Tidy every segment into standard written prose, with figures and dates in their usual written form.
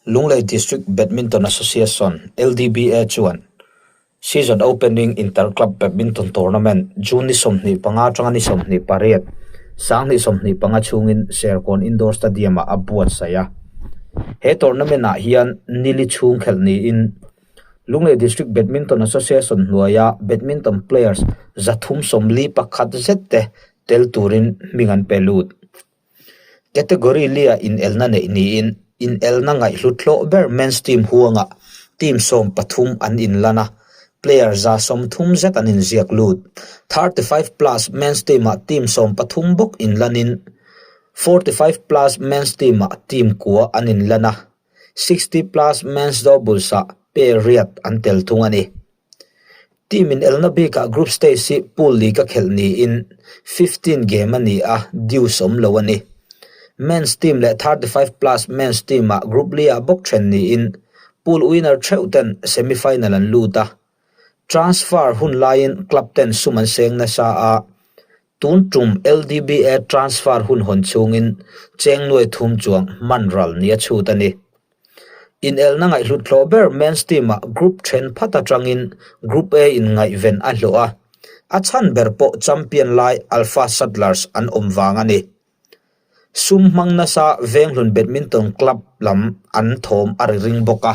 Lunglei District Badminton Association, LDBA, chuan Season Opening Inter Club Badminton Tournament June ni 25 atanga ni 28, 2025 chhungin Serkawn Indoor Stadium-ah a buatsaih a. He tournament-ah hian nili chhung khelh niin Lunglei District Badminton Association hnuaia badminton players 341 zet te tel turin hming an pe lut. Category lia inelna neih niin inelna ngaihhlut hlawh ber men's team huangah team 13 an inlan a, player 130 zet an inziak lut. 35 plus men's team-ah team 13 bawk inlanin 45 plus men's team-ah team kua an inlan a, 60 plus men's doubles-ah pair riat an tel thung a ni. Team inelna bikah group stage hi pool league a khelh niin 15 game a ni a, deuce awm lo a ni. Men's team leh 35 plus men's team ah group li ah bawk then niin pool winner theuh ten semi final an lut a. Transfer hun laiin club ten sum an seng nasa a, tun tum LDBA transfer hun hawn chungin cheng nuai thum chuang hman ral ni a chhut a ni. Inelna ngaihhlut hlawh ber men's team-ah group then phat atangin Group A in ngaihven a hlawh a, a chhan ber pawh champion lai Alpha Saddlers an awm vang a ni. Sum hmang nasa Venghlun Badminton Club lam an thawm a ri ring bawk a.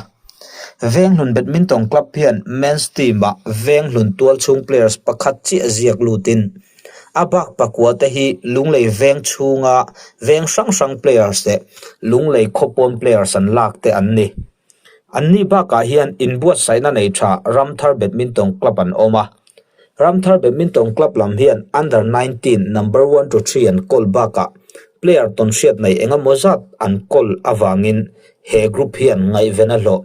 Venghlun Badminton Club hian men's team-ah Venghlun tualchhung players pakhat chiah ziak lutin A bak pakua te hi Lunglei veng chhunga veng hrang hrang players leh Lunglei khawpawn players an lak te an ni. Anni bakah hian inbuatsaihna nei tha Ramthar Badminton Club an awm a. Ramthar Badminton Club lam hian Under 19 number one to three an kawl bakah player tawnhriat nei engemaw zat an kawl avangin he group hian ngaihven a hlawh.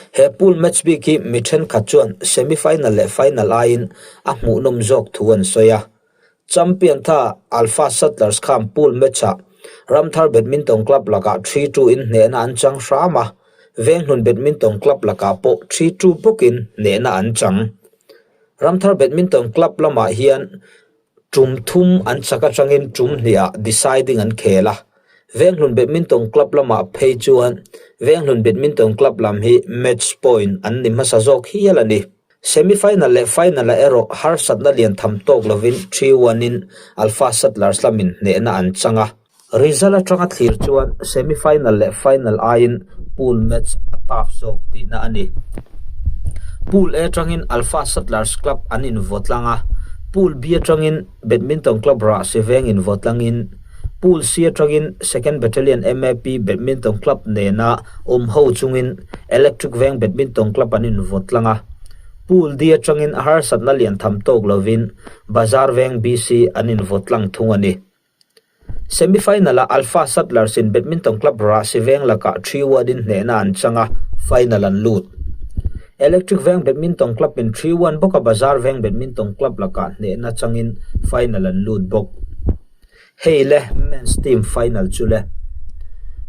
He pool match bik hi mi thenkhat chuan semi final leh final aiin a hmuhnawm zawk thu an sawi a. Champion tha Alpha Settlers khan pool match-ah Ramthar Badminton Club lakah 3-2 in hnehna an chang hram a, Venghlun Badminton Club lakah pawh 3-2 bawkin hnehna an chang. Ramthar Badminton Club lamah hian Tum thum an chak atangin tum hniah deciding an khel a, Venghlun Badminton Club lamah phei chuan Venghlun Badminton Club lam hi match point an ni hmasa zawk hial a ni. Semi-final leh final-ah erawh harsatna lian tham tawk lovin 3-1 in Alpha Settlers lamin hnehna an chang a. Result atanga thlir chuan semi-final leh final aiin pool match a tough zawk tihna a ni. Pool A atangin Alpha Settlers Club an invaw tlang a, Pool B atangin Badminton Club Rahsi Veng invaw tlangin, Pool C atangin Second Battalion MAP Badminton Club nena awm ho chungin Electric Veng Badminton Club an invaw tlang a, Pool D atangin harsatna lian tham tawk lovin Bazar Veng BC an invaw tlang thung a ni. Semi-final-ah Alpha Settlers in Badminton Club Rahsi Veng lakah 3-1 in hnehna an chang a, final an lut. Electric Veng Badminton Club in 3-1 bawka Bazar Veng Badminton Club lakah hnehna changin final an lut bawk. Hei le men's team final chu le.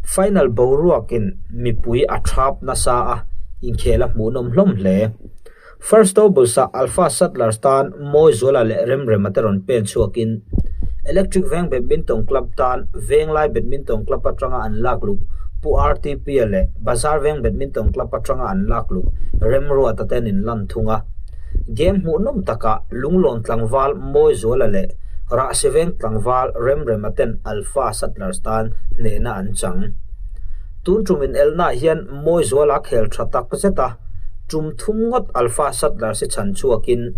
Final boruakin mipui a thap nasa a, inkhel a hmuhnawm hlawm hle. First doubles-ah Alpha Settlers tan Mawizuala leh Remrema te rawn pen chhuakin Electric Veng Badminton Club tan Venglai Badminton Club atanga an lak luh Pu RTP-a leh Bazar Veng Badminton Club atanga an lak luh Remruata te an inlan thung a. Game hmuhnawm takah Lunglawn tlangval Mawizuala leh Rahsi Veng tlangval Remrema ten Alpha Settlers tan hnehna an chang. Tun tum inelnaah hian Mawizuala khel tha tak zet a, tum thum ngawt Alpha Settlers hi chhan chhuakin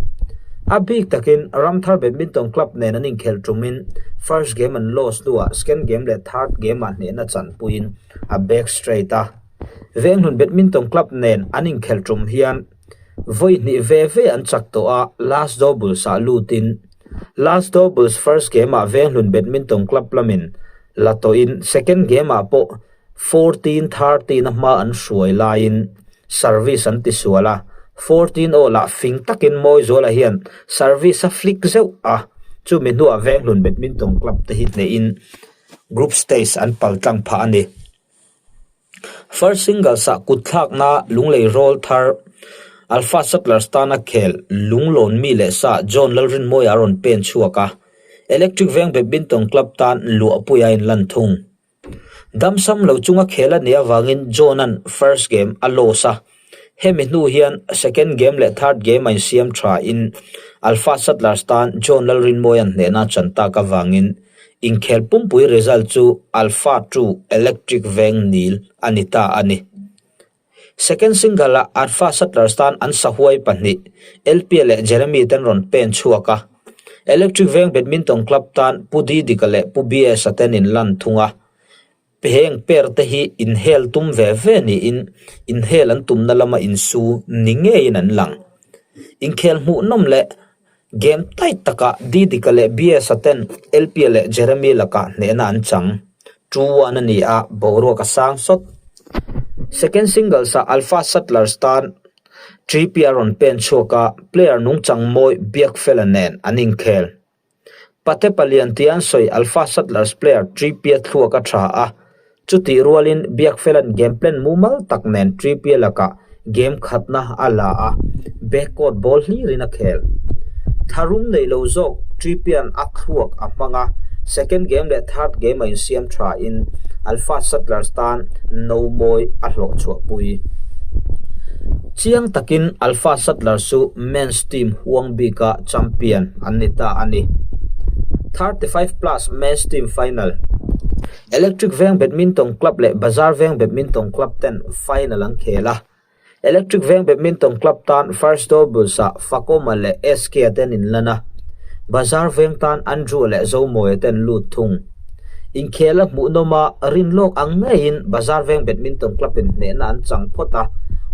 a bik takin Ramthar Badminton Club nen an inkhelh tumin first game an loss hnuah second game leh third game ah hnehna chanpuiin a back straight a. Venghlun Badminton Club nen an inkhelh tum hian vawi hnih ve ve an chak tawh a, last doubles ah lutin last doubles first game ah Venghlun Badminton Club lamin la tawhin second game ah pawh 14:13 a hma an hruai laiin service an ti sual a, 14 aw lah fing takin Mawizuala hian service a flick zeuh a, chumi hnuah Venghlun Badminton Club te hi hnehin group stage an pal tlang phah a ni. First singles ah kut thlakna Lunglei rawl thar Alpha Settlers tana khel Lunglawn mi leh sa John Lalrinmawia a rawn pen chhuak a, Electric Veng Badminton Club tan luahpui a inlan thung. Damsam lo chunga khel a nih avangin John-a'n first game a loss a, hemi hnu hian second game leh third game a insiam tha in Alpha Settlers tan John Lalrinmawia'n hnehna chan tak avangin inkhel pumpui result chu Alpha 2 Electric Veng nil a ni ta a ni. Second single-ah Arfa Settlers tan an sahuai pahnih, LP leh Jeremy ten rawn pen chhuak a. Electric Veng Badminton Club tan Pu Didika leh Pu BS-a ten in lan thung a. Heng pair te hi inhel tum ve ve niin inhel an tumna lama insu ni ngeiin an lang. Inkhel hmuhnawm leh game tight takah Didika leh BS-a ten LP leh Jeremy lakah hnehna an chang. 2-1 a ni a, boruak a sang sawt. Second singles-ah Alpha Settlers tan Trippier a rawn pen chhuak a, player nungchang mawi Biakfela nen an inkhel. Pate palian tia an sawi Alpha Settlers player Trippier thluak a tha a, chutih rualin Biakfela'n game plan mumal tak nen Trippier lakah game khatna a la a, backcourt ball hlirin a khel. Tharum nei lo zawk Trippier-a'n a thluak a hmang a, second game leh third game a insiam thain Alpha Settlers tan no mawi a hlawh chhuahpui. Chiang takin Alpha Settlers chu men's team huang bika champion an ni ta a ni. 35 plus men's team final. Electric Veng Badminton Club leh Bazar Veng Badminton Club ten final an khel a. Electric Veng Badminton Club tan first doubles-ah Fakawma leh SK-a ten inlan a, Bazar Veng tan Andrew-a leh Zomawia ten lut thung. Inkhel a hmuhnawm a, rinlawk ang ngeiin Bazar Veng Badminton Club-in hnehna an chang phawt a,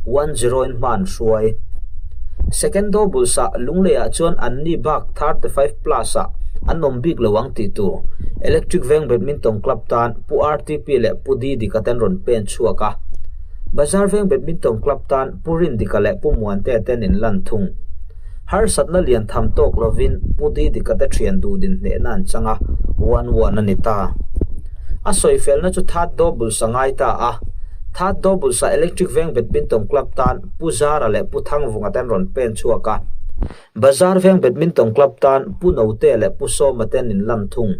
one zero in hma an hruai. Second doubles-ah Lungleiah chuan anni bak 35 plus-ah an awm bik lo ang tih tur Electric Veng Badminton Club tan Pu RTP leh Pu Didika ten rawn pen chhuak a. Bazar Veng Badminton Club tan Pu Rindika leh Pu Muantea ten in lan thung. Harsatna lian tham tawk lovin Pu Didika te thian duh din hnehna an chang a, one one a ni ta. A sawifelna chu Third Doubles a ngai ta a. Third Doubles ah Electric Veng Badminton Club tan Pu Zara leh Pu Thangvunga ten rawn pen chhuak a. Bazar Veng Badminton Club tan Pu Note leh Pu Sawma ten in lan thung.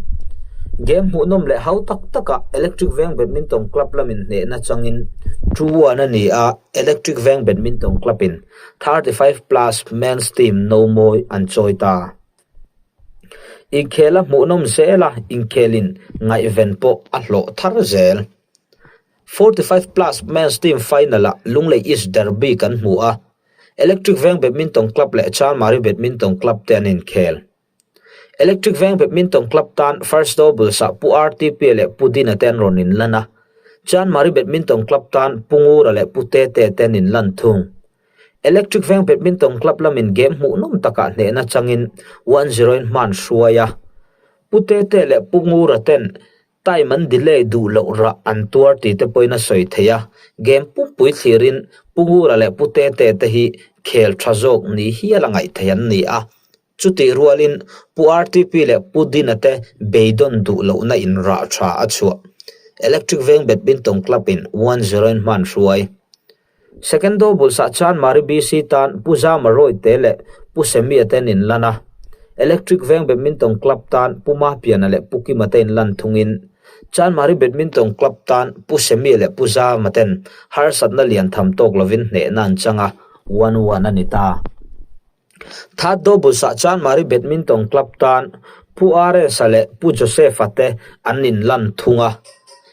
Game hmuhnawm leh hau tak takah Electric Veng Badminton Club lamin hnehna changin 2-1 a ni a, Electric Veng Badminton Club in 35 plus men's team no mawi an chawi ta. Inkhel a hmuhnawm zel a, inkhelin ngaihven pawh a hlawh thar zel. 45 plus men's team final-ah Lunglei East Derby kan hmu a, Electric Veng Badminton Club leh Chanmari Badminton Club te an inkhel. Electric Veng Badminton Club tan First Doubles-ah Pu RTP leh Pu Dina te an rawn inlan a, Chanmari Badminton Club tan Pu Ngura leh Pu Tete te an inlan thung. Electric Veng Badminton Club lamin game hmuhnawm takah hnehna changin one zero in hma an hruai a, Pu Tete leh Pu Ngura ten Time an delay duh loh rah an tuar tih te pawhin a sawi thei a, game pumpui thlirin Pu Ngura leh Pu Tete te hi khel tha zawk ni hial a ngaih theih an ni a. Chutih rualin Pu RTP leh Pu Dina te beidawn duh lohna in rah tha a chhuah. Electric Veng Badminton Club in one zero in hman hruai. Second doubles ah chuan Mari BC tan Pu Zama Royte leh Pu Semia te an inlan a, Electric Veng Badminton Club tan Pu Mahpiana leh Pu Kima te inlan thungin Chanmari Badminton Club tan Pu Semia leh Pu Zama ten harsatna lian tham tawk lovin hnehna an chang a, one one a ni ta. Third doubles ah Chanmari Badminton Club tan Pu RS-a leh Pu Joseph-a te an inlan thung a.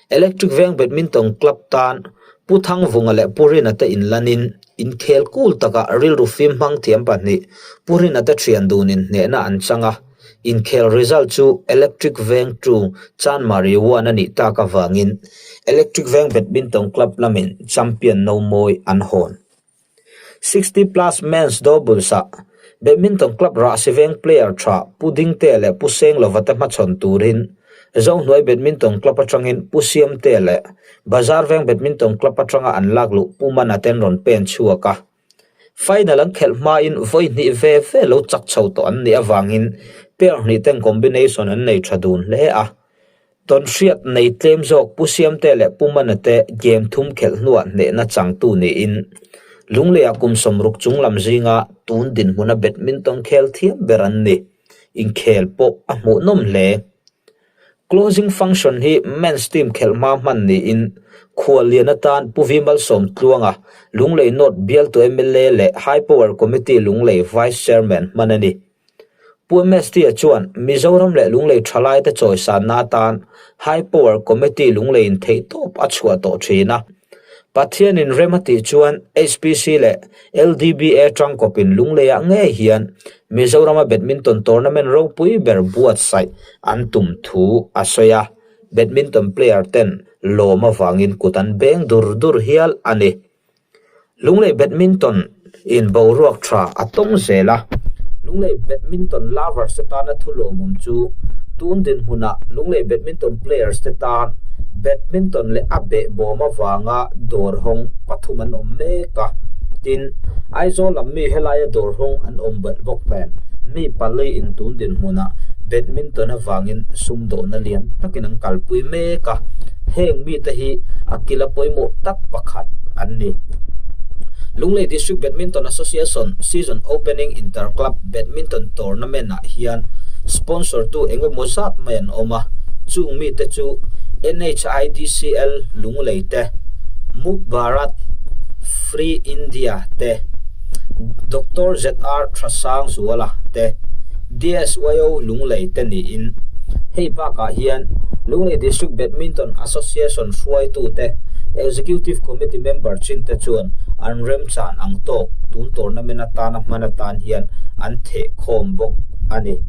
Electric Veng Badminton Club tan Pu Thangvunga leh Pu Rina te inlanin inkhel kul takah rilru fim hmang thiam pahnih Pu Rina te thian dunin hnehna an chang a. Inkhel result chu Electric Veng 2 Chanmari 1 a nih tak avangin Electric Veng Badminton Club lamin champion no mawi an hawn. 60 plus men's doubles ah Badminton club Rahsiveng player tha Pu Dingtea leh Pu Senglova te hmachhawn turin Zohnuai Badminton club atangin Pu Siamtea leh Bazarveng Badminton club atanga an lakluh Pu Mana ten rawn pen chhuak a. Final an khelh hmain vawi hnih ve ve lo chak chho tawh an nih avangin pair hnih ten combination an nei tha dun hle a. Tawnhriat nei tlem zawk Pu Siamte leh Pu Mana te game thum khelh hnuah hnehna changtu niin Lungleiah kum 60 chung lam zinga tun dinhmuna badminton khel thiam ber an ni. Inkhel pawh a hmuhnawm hle. Closing function hi men's team khelh hma hman niin khuallian atan Pu V Malsawmtluanga, Lunglei North bialtu mla leh High Power Committee Lunglei Vice Chairman hman a ni. Pu MST-a chuan Mizoram leh Lunglei thalaite chawisanna atan High Power Committee Lungleiin theihtawp a chhuah tawh thin a. Pathianin rem a tih chuan HPC leh LDBA tangkawpin Lungleiah ngei hian Mizorama badminton tournament ropui ber buatsaih an tum thu a sawi a, badminton player ten lawm avangin kut an beng dur dur hial a ni. Lunglei Badminton in boruak tha a tawng zel a, Lunglei Badminton lovers te tana thu lawmawm chu tun dinhmunah Lunglei Badminton players te tan badminton leh a behbawm avanga dawr hawng pathum an awm mek a, tin, Aizawl lam mi helaia dawr hawng an awm belh bawk nen mi pali in tun dinhmunah badminton avangin sumdawhna lian takin an kalpui mek a, heng mite hi a kila pawimawh tak pakhat an ni. Lunglei District Badminton Association Season Opening Inter Club Badminton Tournament ah hian sponsor tu engemaw zat mai an awm a, chung mite chu NHIDCL Lunglei te, Muk Bharat Free India te, Doctor ZR Thasangzuala te, DSYO Lunglei te niin hei bakah hian Lunglei District Badminton Association hruaitute Executive Committee member chin te chuan an remchan ang tawk tun tournament atana hman atan hian an theh khawm bawk a ni.